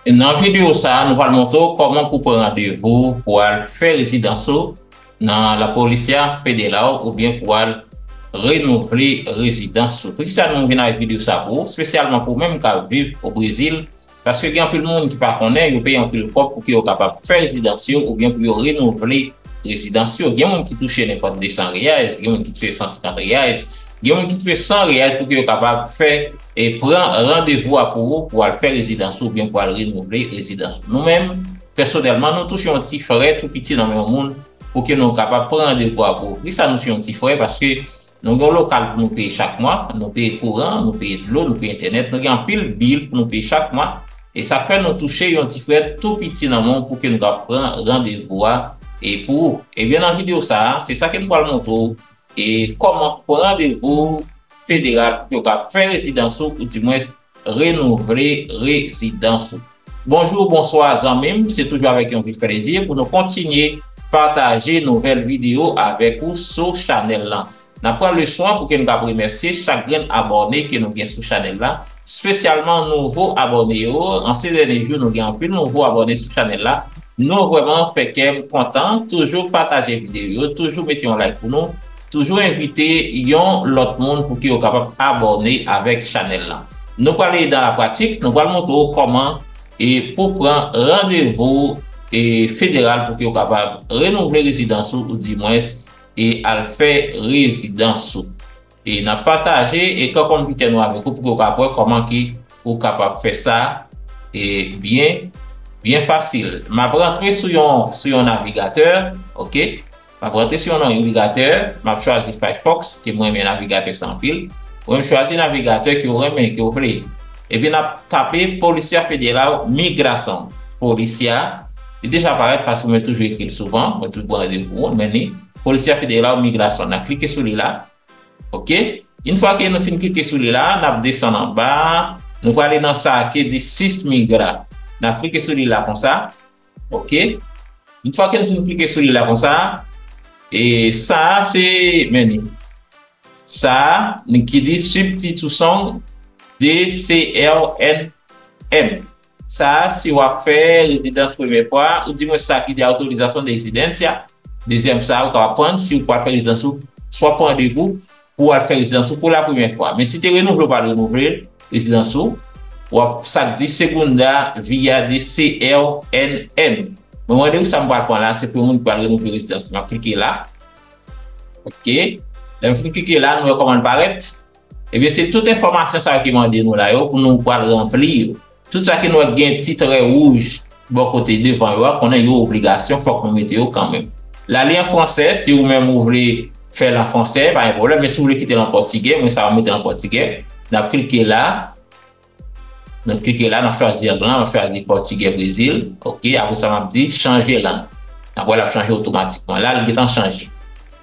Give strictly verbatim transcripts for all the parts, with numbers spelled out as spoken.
Nan videyo sa a, nou pral montre w kòman pou pran randevou pou al fè rezidans ou nan la Polícia Federal oubyen pou al renouvle rezidans ou. Poukisa nou vin avèk videyo sa pou ou, espesyalman pou ou menm k ap viv o Brezil? Paske gen anpil moun ki pa konnen, yo peye anpil kòb pou ke yo kapab fè rezidans yo oubyen pou yo renouvle rezidans yo. Gen moun ki touche nenpòt de san reyal, gen moun ki touche san senkant reyal, gen moun ki touche san reyal pou ke yo kapab fè e pran randevou a pou ou pou al fè rezidans ou oubyen pou al renouvle rezidans ou. Nou menm, pèsonèlman, nou touche yon ti frè tou piti nan men yon moun pou ke nou kapab pran randevou a pou ou. Poukisa nou touche yon ti frè? Paske nou gen yon lokal pou nou peye chak mwa, nou peye kouran, nou peye dlo, nou peye entènèt, nou gen anpil bil pou nou peye chak mwa. E sa fè nou touche yon ti frè tou piti nan men w pou ke nou ka pran randevou a e pou ou. Ebyen, nan videyo sa a, se sa ke nou pral montre w e kòman pran randevou federal pou yo ka fè rezidans ou, oudimwens renouvle rezidans ou. Bonjou, bonswa zanmi m, se toujou avèk yon vif plezi pou nou kontinye pataje nouvèl videyo avèk ou sou chanèl lan. N ap pran leson an pou ke n kab remèsye chak grenn abòne ke nou gen sou chanèl la, espesyalman nouvo abòne yo. An se dènye jou, nou gen anpil nouvo abòne sou chanèl la. Nou vrèman fè kè m kontan. Toujou pataje videyo yo, toujou mete yon like pou nou, toujou envite yon lòt moun pou ke yo kapab abòne avèk chanèl la. Nou prale dan la pratik, nou pral montre w kòman e pou pran randevou e federal pou ke w kapab renouvle rezidans ou, oudimwens e al fè rezidans ou. E n ap pataje ekran konpitè nou avèk ou pou ke w kapab wè kòman ke ou kapab fè sa e byen, byen fasil. M ap rantre sou yon, sou yon navigatè, oke? M ap rantre sou yon navigatè, m ap chwazi Firefox, ke mwen renmen navigatè sa anpil. Ou menm chwazi navigatè ke w renmen, ke w vle. Epi n ap tape Polícia Federal Migração. Polícia, li deja parèt paske mwen toujou ekri l souvan, mwen toujou pran randevou, men li, Polícia Federal Migração. N ap klike sou li la. Oke? Yon fwa ke nou fin klike sou li la, n ap desann anba, nou prale nan sa ke di SIS Migra. N ap klike sou li la konsa. Oke? Yon fwa ke nou fin klike sou li la konsa, e sa a se, men li. Sa a, ni ki di substituição de C R N M. Sa a, si w ap fè rezidans premye fwa, oudimwens sa ki di autorização de residência, dezyèm sa a, ou kapab pran si w pral fè rezidans ou, swa pran randevou pou w al fè rezidans ou pou la premyè fwa. Men si te renouvle, ou pral renouvle rezidans ou, w ap sa k di segunda via de C R N M. Mwen mande w sa m pral pran la, se pou yon moun ki pral renouvle rezidans li. M ap klike la. Oke. Lè m fin klike la, nou wè kòman l parèt. Ebyen, se tout enfòmasyon sa yo ki mande nou la yo pou nou pral ranpli yo. Tout sa ke nou wè gen ti trè wouj bò kote devan yo a, konnen yo obligasyon, fòk nou mete yo kanmenm. La li an fransè, si ou menm ou vle fè l an fransè, pa gen pwoblèm, men si ou vle kite l an pòtigè, mwen sa m mete l an pòtigè. N ap klike la. Nou klike la, n ap chwazi lang lan, m ap chwazi pòtigè Brezil. Oke, apre sa m ap di chanje lang. N ap wè l ap chanje otomatikman. La, l gentan chanje.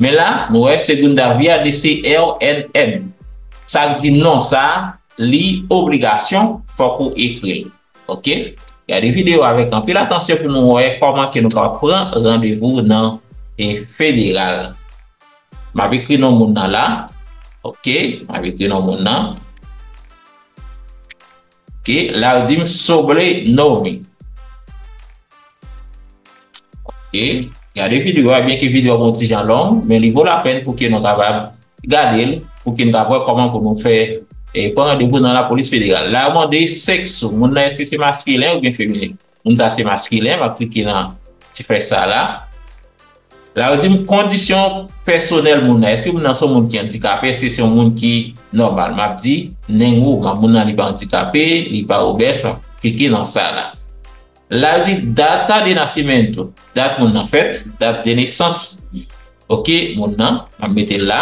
Men la, nou wè segunda via de C R N M. Sa k di non sa, li obligasyon, fòk ou ekri l. Oke? Gade videyo avèk anpil atansyon pou nou wè kòman ke nou ka pran randevou nan e federal. M ap ekri non moun nan la. Oke, m ap ekri non moun nan. Oke, la yo di m sobre nome. Oke, gade videyo a, byenke videyo a gon ti jan long, men li vo lapèn pou ke nou kapab gade l, pou ke nou kapab wè kòman pou nou fè e pran randevou nan lapolis federal. La yo mande sèks ou, moun nan èske se maskilen oubyen feminen. Moun sa se maskilen, m ap klike nan ti flèch sa la. La yo di m kondisyon pèsonèl moun nan. Èske moun nan se yon moun ki andikape? Èske se yon moun ki nòmal? M ap di, nengo, m ap moun nan li pa andikape, li pa obès, m ap klike nan sa la. La yo di data de nascimento, dat moun nan fèt, dat de nesans. Oke, moun nan, m ap mete l la.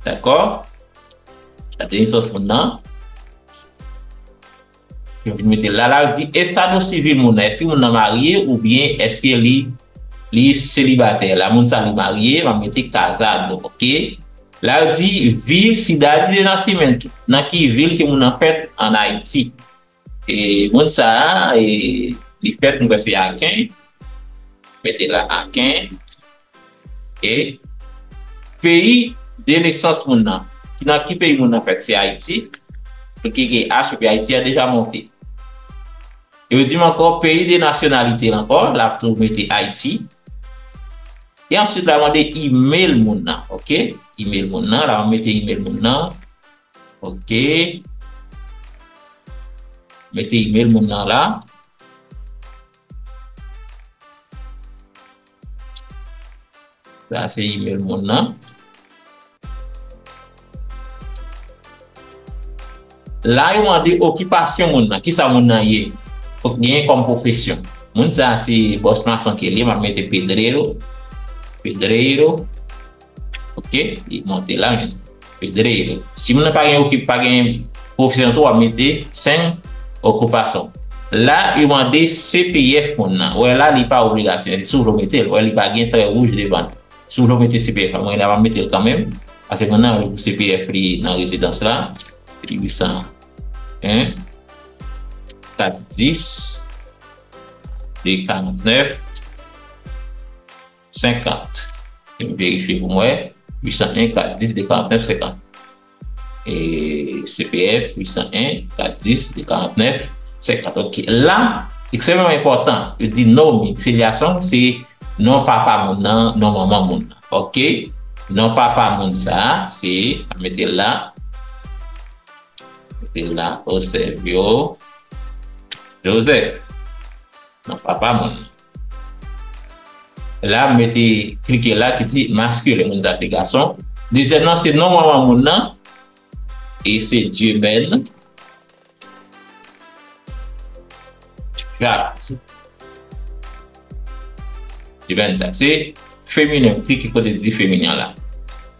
Dakò? Dat de nesans moun nan. Yo vin mete l la, la, yo di estado civil moun nan. Èske moun nan marye oubyen èske li, li selibatè? La, moun sa li marye, m ap mete casado, oke? La, yo di vil, cidade de nascimento. Nan ki vil ke moun nan fèt ann Ayiti? E moun sa a, e, li fèt, mwen kwè se Aken. Mete la Aken. E peyi de nesans moun nan. Ki nan ki peyi moun nan fèt? Se Ayiti. Klike H epi Ayiti a deja monte. Yo di m ankò peyi de nasyonalite l ankò, l ap tou mete Ayiti. E answit la, mande email moun nan, oke? Email moun nan, la, mete email moun nan. Oke. Mete email moun nan la. Sa se email moun nan. La, yo mande okipasyon moun nan. Kisa moun nan ye? Fòk genyen kòm pwofesyon. Moun sa se bòs mason ke li, m ap mete pedrero. Pedrero. Oke, li monte la menm. Pedrero. Si moun nan pa gen okip, pa gen pwofesyon tou, w ap mete sen okipasyon. La, yo mande C P F moun nan. Wè la, li pa obligasyon. Se si w vle w mete l. Wè, li pa gen trè wouj devan l. Si w vle w mete C P F la, mwen la, m ap mete l kanmenm. Paske moun nan, pou C P F li nan rezidans la, li uit san en, kat dis, de karant nèf, senkant. E m verifye pou m wè, uit san en, kat dis, de karant nèf, senkant. E C P F, uit san en, kat dis, de karant nèf, senkant. Oke. La, ekstrèmeman enpòtan, yo di nomi, filyasyon, se non papa moun nan, non manman moun nan. Oke? Non papa moun sa, se, a mete l la. Mete l la, Osevio Joseph. Non papa moun nan. La, mete, klike la ki di maskilen, moun sa se gason. Dezyèm nan, se non manman moun nan. E se Dieumen Jacques. Dieumen Jacques. Se feminen, klike kote di feminen la.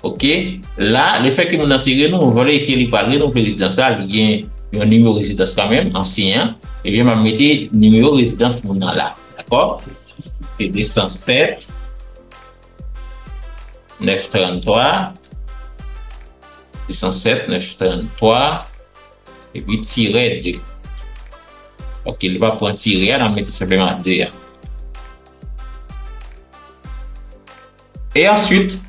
Oke. La, lefètke moun nan se renouvle, ke li pral renouvle rezidans la, li gen yon nimewo rezidans kanmenm, ansyen an. Ebyen, m ap mete nimewo rezidans moun nan la. Dakò? Se de san sèt, nèf trannntwa, de san sèt, nèf trannntwa, epi tirè de. Oke, li pa pran tirè a, n ap mete senpleman de a. E answit,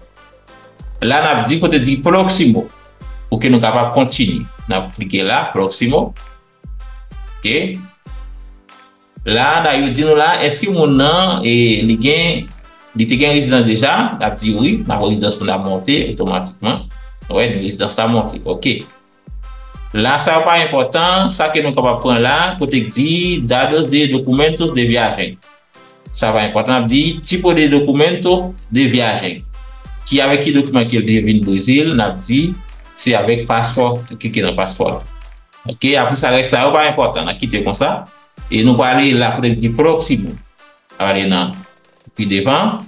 la n ap di kote di Proximo, pou ke nou kapab kontinye. N ap klike la, Proximo. Oke. La, la, yo di nou la, èske moun nan, e, li gen, li te gen rezidans deja? N ap di wi, n ap wè rezidans moun nan monte otomatikman. Wè, rezidans la monte. Oke. La, sa yo pa enpòtan, sa ke nou kapab pran la, kote k di dados de documentos de viaje. Sa pa enpòtan, n ap di tipo de documento de viaje. Ki avèk ki dokiman ke l te vin Brezil, n ap di se avèk paspò, klike nan paspò. Oke, apre sa, rès sa yo pa enpòtan, n ap kite konsa. E nou prale la kote k di Proximo. Prale nan pi devan.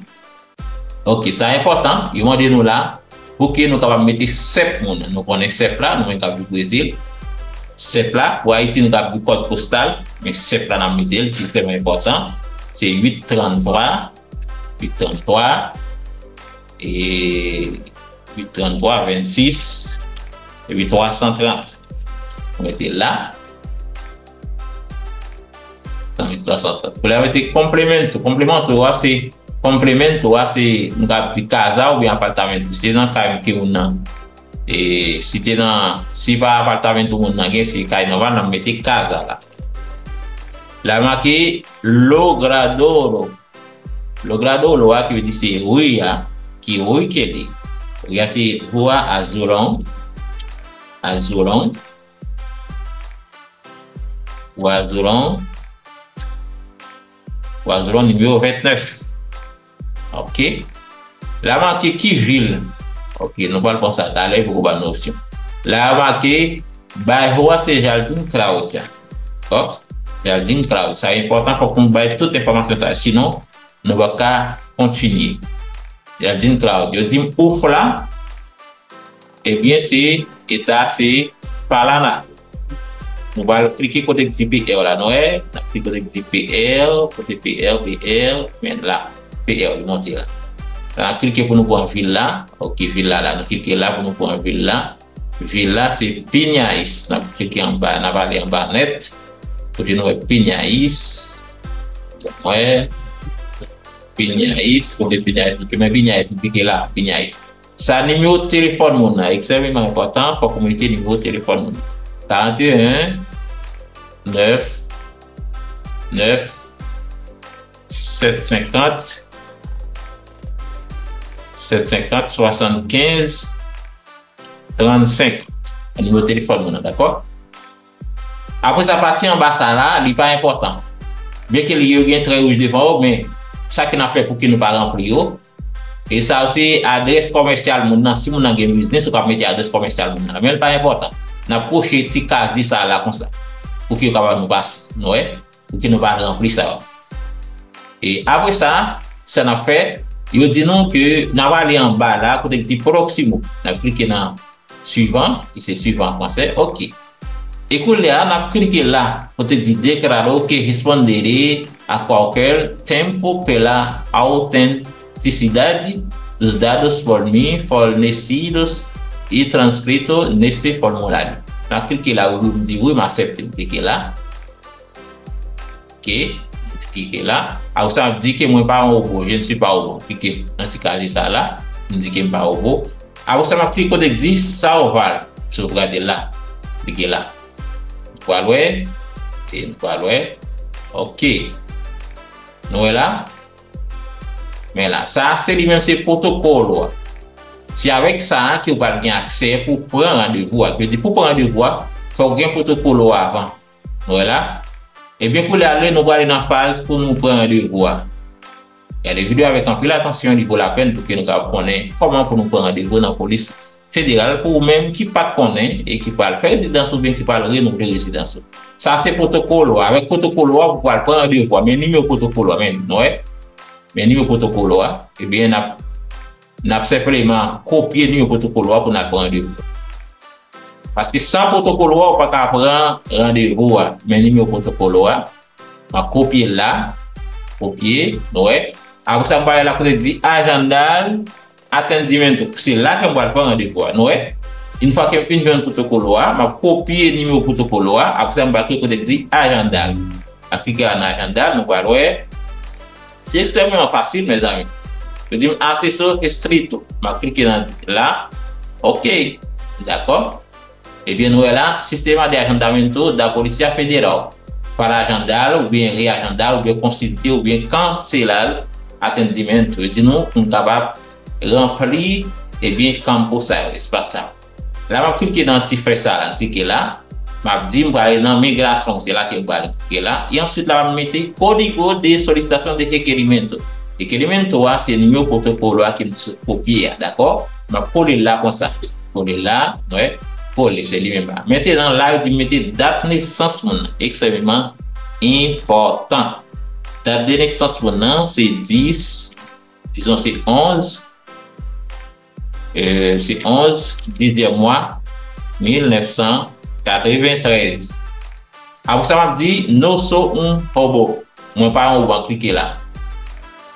Oke, sa enpòtan, yo mande nou la, pou ke nou kapab mete sèp moun. Nou konnen sèp la, nou menm k ap viv Brezil. Sèp la, pou Ayiti, nou kapab di kòd postal, men sèp la n ap mete l, ki trè enpòtan. Se uit trannntwa, uit trannntwa, e uit trannntwa, vennsis, epi twa san trant. Mete la. Nan mil twa san trant. Pou la mete complemento. Complemento a se, complemento a se, nou ka di kaza oubyen apartamento. Si te nan kay ke moun nan, e si te nan, si pa apartamento moun nan gen, se kay nòmal, n ap mete kaza la. La make logradoro. Logradoro a ki vle di se ri a, ki ri ke li. Ri a se Rua Azulão, Azulão, Rua Azulão, Rua Azulão nimewo vennèf. Oke. La make ki vil. Oke, nou pral pran sa talè pou ban nou opsyon. La make bairro a se Jardim Cláudia. Dakò? Jardim Cláudia. Sa enpòtan, fòk nou bay tout enfòmasyon sa. Sinon, nou pa ka kontinye. Jardim Cláudia. Yo di m UFLA, ebyen, se eta se Paraná. Nou pral klike kote k di P R la, nou wè, n ap klike kote k di P R, kote P R, P R, men la, P R, li monte la. N ap klike pou nou pran vil la. Oke, vil la la, nou klike la pou nou pran vil la. Vil la se Pinhais. N ap klike anba, n ap ale anba nèt. Kote nou wè Pinhais. Wè. Pinhais, kote Pinhais, men Pinhais, nou klike la, Pinhais. Sa nimewo telefòn moun nan, ekstrèmeman enpòtan, fòk ou mete nimewo telefòn moun. Karant e en, nèf, nèf, sèt senkant, sèt senkant, swasannkenz, trannsenk. Nimewo telefòn mwen nan, dakò? Apre sa, pati anba sa la, li pa enpòtan. Byenke li yo gen trè wouj devan yo, men sa ki n ap fè pou ke nou pa ranpli yo. E sa yo se adrès kòmèsyal moun nan. Si moun nan gen biznis, ou ka mete adrès kòmèsyal moun nan. Men li pa enpòtan. N ap kwoche ti kaz li sa la konsa. Pou ke yo kapab nou pase. Nou wè? Pou ke nou pa ranpli sa yo. E apre sa, sa n ap fè, yo di nou ke n ap ale anba la, kote ki di Proximo. N ap klike nan suivant, ki se suivant an fransè, ok. E kounye a, n ap klike la, kote ki di Declaro que responderé a cualquier tiempo por la autenticidad dos datos por mí fornecidos y transcritos en este formulario. N ap klike la, wi, m di wi, m aksepte, m klike la. Ok, m klike la. Apre sa, m di ke mwen pa yon wobo, je ne suis pas robot. M klike nan ti kare sa la, m di ke m pa wobo. Apre sa, m ap klike kote ki di Salvar, sovgade la. Klike la. Nou pral wè, e nou pral wè. Ok. Nou wè la? Men la, sa se li menm, se pwotokòl ou a. Se avèk sa a ke w pral gen aksè pou pran randevou a. Ki vle di, pou pran randevou a, fò w gen pwotokòl ou a avan. Nou wè la? Ebyen, kounye a, nou prale nan faz pou nou pran randevou a. Gade videyo avèk anpil atansyon, li vo lapèn pou ke nou kapab konnen kòman pou nou pran randevou nan polis federal pou ou menm ki pa t konnen e ki pral fè rezidans oubyen ki pral renouvle rezidans ou. Sa se pwotokòl ou a. Avèk pwotokòl ou a, ou pral pran randevou a. Men nimewo pwotokòl ou a, men nou wè. Men nimewo pwotokòl ou a. Ebyen, n ap, n ap senpleman kopye nimewo pwotokòl ou a pou n al pran randevou. Paske san pwotokòl ou a, ou pa ka pran randevou a. Men nimewo pwotokòl ou a. M ap kopye l la. Kopye, nou wè. Apre sa, m pral la kote di agendar atendimiento. Se la ke m pral pran randevou a. Nou wè? Yon fwa ke m fin jwenn pwotokòl ou a, m ap kopye nimewo pwotokòl ou a. Apre sa, m pral klike kote di agendar. M ap klike la nan agendar, nou pral wè. Se ekstrèmeman fasil, mezanmi. Yo di m acceso estricto. M ap klike nan la. Ok. Dakò. Ebyen, nou wè la, Sistema de Agendamiento da Policía Federal. Para agendar oubyen reagendar oubyen konsilte oubyen kanselar atendimiento. Yo di nou pou n kapab ranpli, ebyen, kanpo sa yo, espas sa yo. La, m ap klike nan ti flèch sa la, m klike la. M ap di, m prale nan migrasyon, se la ke m prale klike la. E answit la, m ap mete Código de Solicitación de Requerimiento. Requerimiento a, se nimewo pwotokòl ou a ke m sot kopye a, dakò? M ap kole l la konsa. Kole l la, wè. Kole, se li menm la. Mentenan, la, yo di m mete dat nesans moun nan. Ekstrèmeman enpòtan. Dat de nesans moun nan, se dis, dizon se onz, e, se onz, dizyèm mwa, mil nèf san katreventrèz. Apre sa, m ap di, No sou un robot. Mwen pa yon wobo, m klike la.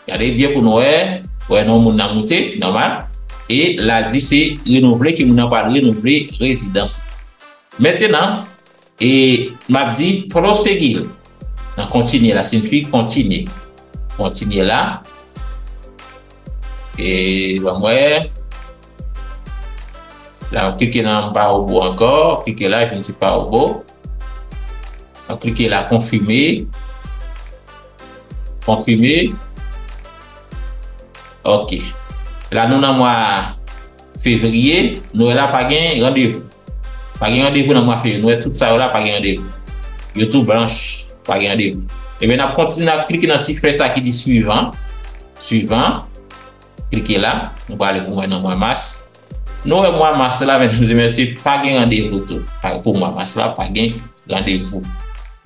Gade byen pou nou wè, wè non moun nan moute, nòmal. E la di se renouvle, ke moun nan pral renouvle rezidans. Mentenan, e m ap di, Proseguir. Nan kontinye la, siyifi kontinye. Kontinye la. E, ban m wè. La, m klike nan pa wobo ankò. Klike la, epi m di pa wobo. M klike la, konfime. Konfime. Ok. La, nou nan mwa fevriye. Nou wè la, pa gen randevou. Pa gen randevou nan mwa fevriye. Nou wè tout sa yo la, pa gen randevou. Yo tou blanch, pa gen randevou. Ebyen, n ap kontinye, n ap klike nan ti flèch la ki di suivant. Suivant. Klike la. Nou prale pou mwen nan mwa mas. Nou wè mwa mas la, medam e mesye, pa gen randevou tou. Pa, pou mwa mas la, pa gen randevou.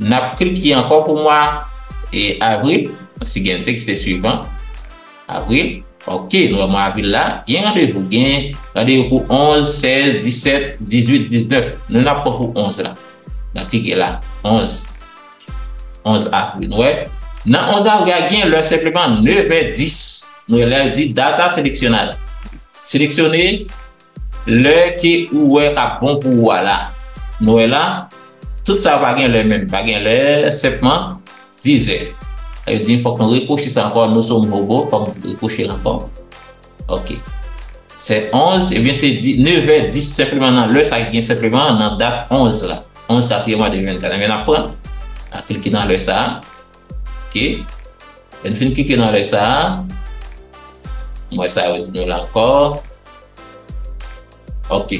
N ap klike ankò pou mwa, e, avril, siguiente, ki se suivant. Avril. Ok, nou wè mwa avril la, gen randevou, gen randevou onz, sèz, disèt, dizuit, diznèf. Nou n ap pran pou onz la. N ap klike la, onz. Onz avril, nou wè. Nan onz avril a, gen lè senpleman nevè dis. Nou wè lè di data seleccionada. Seleksyone lè ke ou wè k ap bon pou ou a la. Nou wè la, tout sa pa gen lè menm, pa gen lè, senpman dizè. Sa vle di fòk nou rekwoche sa ankò, no sou un robot, fòk nou rekwoche l ankò. Ok. Se onz, ebyen se di, nevè dis senpleman nan lè sa ki gen senpleman nan dat onz la. Onz katriyèm mwa de mil vennkat. Ebyen n ap pran, n ap klike nan lè sa a. Ok. Lè n fin klike nan lè sa a, m wè sa yo di nou la ankò. Ok.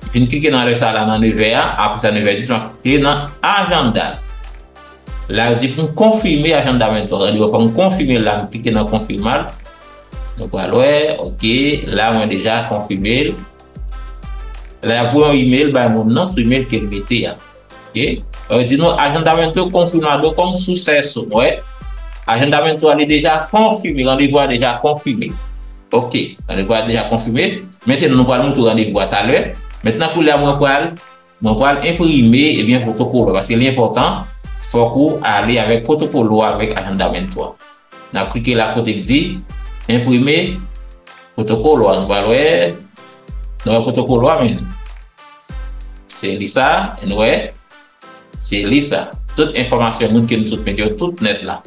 M fin klike nan lè sa a la nan nevè a, apre sa nevè dis, m ap klike nan ajanda. La yo di pou m konfime ajanda venntrwa. Randevou fò m konfime l la, m klike nan konfime l. Nou pral wè, ok, la mwen deja konfime l. La y ap voye yon email bay moun nan sou email ke l mete a. Ok? Yo di nou ajanda venntrwa confirmado como suceso, wè. Ajanda venntrwa li deja konfime, randevou a deja konfime. Ok, randevou a deja konfime. Mentnan nou pral moutre randevou a talè. Mentnan koulye a mwen pral, mwen pral enprime, ebyen, pwotokolo, paske li enpòtan, fòk ou ale avèk pwotokolo avèk ajanda venntrwa. N ap klike la kote k di enprime pwotokolo a. Nou pral wè, nou wè pwotokolo a, men se li sa, nou wè, se li sa. Tout enfòmasyon moun ke nou sot mete yo tout nèt la.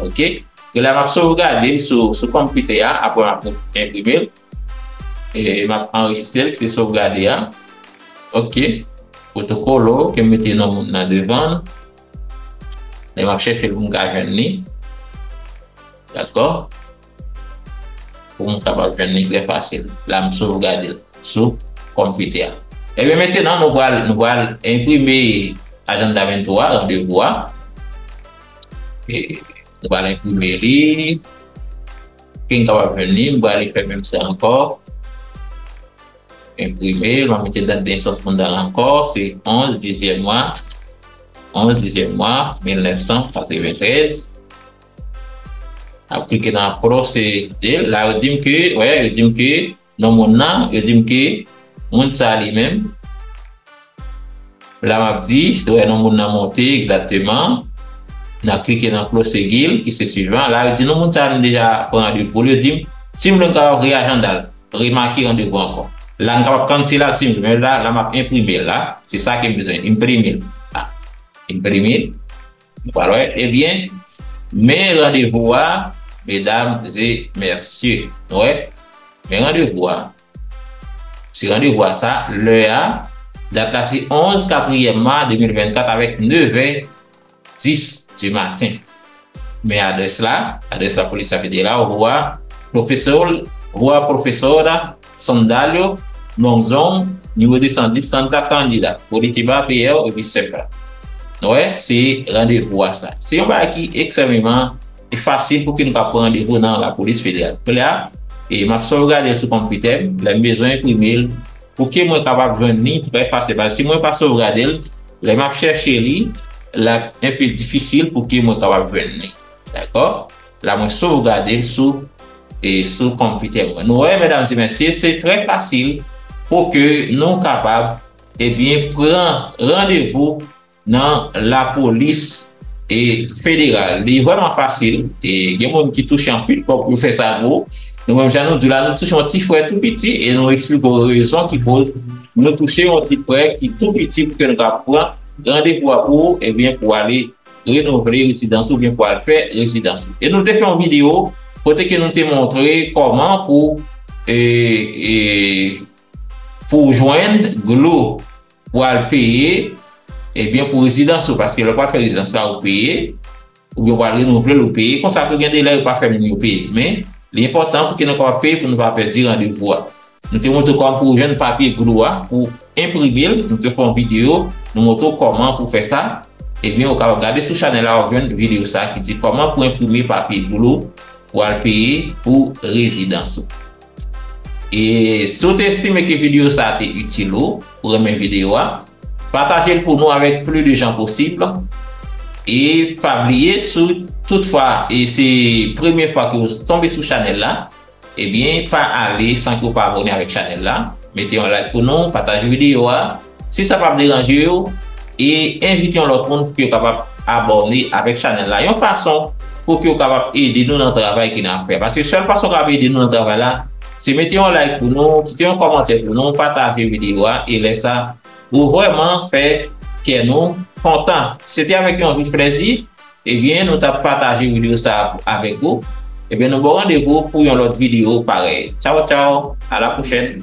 Ok? E la m ap sovgade l sou, sou konpitè a, apre m ap enprime l. E m ap anrejistre l, se sovgade a. Ok. Pwotokolo, ke m mete non moun nan devan l. Lè m ap chèche l pou m ka jwenn li. Dakò? Pou m kapab jwenn li trè fasil. La m sovgade l sou konpitè a. Ebyen, mentnan, nou pral, nou pral enprime ajanda venntrwa, randevou a. E nou pral enprime li. Pou n kapab jwenn li, m pral fè menm sa ankò. Enprime, m ap mete dat de nesans moun nan ankò, se onz dizyèm mwa, onz dizyèm mwa, mil nèf san katreventrèz. Ap klike nan prosede. La, yo di m ke, wè, yo di m ke, non moun nan, yo di m ke, moun sa li menm. La, m ap di, wè, non moun nan monte, egzakteman. N a klike nan prosede, ki se swivan. La, yo di, non moun sa, nou deja pran randevou. Yo di m, si m vle, m kapab reyajanda l. Remake randevou ankò. La, m kapab cancel la si m vle, men la, la, m ap enprime l la. Se sa ke m bezwen, enprime l. La, enprime l. Nou pral wè, ebyen, men randevou a, medam e mesye. Nou wè, men randevou a. Se randevou a sa, lè a, dat la se onz katriyèm mwa de mil vennkat avèk nevè dis di maten. Men adrès la, adrès lapolis la mete la, Rua Profesor, Rua Profesora Sandalio Monzon, nimewo de san dis, Santa Candida, Curitiba, P R, epi sèp la. Nou wè, se randevou a sa. Se yon bagay ki ekstrèmeman fasil pou ke nou ka pran randevou nan lapolis federal. Kounye a, e m ap sovgade l sou konpitè m, lè m bezwen enprime l, pou ke mwen kapab jwenn li trè fasil. Paske si mwen pa sovgade l, lè m ap chèche li, l ap enpe difisil pou ke mwen kapab jwenn li. Dakò? La mwen sovgade l sou, e sou konpitè mwen. Nou wè, medam e mesye, se trè fasil pou ke nou kapab, ebyen, pran randevou nan lapolis, e, federal. Li vrèman fasil. E gen moun ki touche anpil kòb pou yo fè sa pou ou. Nou menm, jan nou di la, nou touche yon ti frè tou piti e nou eksplike w rezon ki koz nou touche yon ti frè ki tou piti pou ke nou ka pran randevou a pou ou, ebyen, pou ale renouvle rezidans ou oubyen pou al fè rezidans ou. E nou te fè yon videyo kote ke nou te montre kòman pou, e, e, pou jwenn glo pou al peye, ebyen, pou rezidans ou, paske lè w pral fè rezidans la, ou peye, oubyen w pral renouvle l, ou peye. Konsa tou, gen de lè, yo pa fè moun yo peye. Men, li enpòtan pou ke nou kapab peye, pou nou pa pèdi randevou a. Nou te montre w kòman pou w jwenn papye glo a, pou enprime l. Nou te fè yon videyo, nou montre w kòman pou w fè sa. Ebyen, ou kapab gade sou chanèl la, w ap jwenn videyo sa ki di kòman pou enprime papye glo pou al peye pou rezidans ou. E si w te estime ke videyo sa a te itil ou, ou renmen videyo a, pataje l pou nou avèk plis de jan posib. E pa bliye, si toutfwa e se premye fwa ke w tonbe sou chanèl la, ebyen, pa ale san ke w pa abòne avèk chanèl la. Mete yon like pou nou, pataje videyo a. Si sa p ap deranje yo, e envite yon lòt moun pou ke yo kapab abòne avèk chanèl la. Yon fason pou ke yo kapab ede nou nan travay ke n ap fè. Paske sèl fason w kapab ede nou nan travay la, se mete yon like pou nou, kite yon kòmantè pou nou, pataje videyo a, e lè sa, ou vrèman fè kè nou kontan. Se te avèk yon anvi plèzi, ebyen, nou t ap pataje videyo sa a avèk ou. Ebyen, nou ba w randevou pou yon lòt videyo parèy. Tchaw, tchaw, à la prochaine.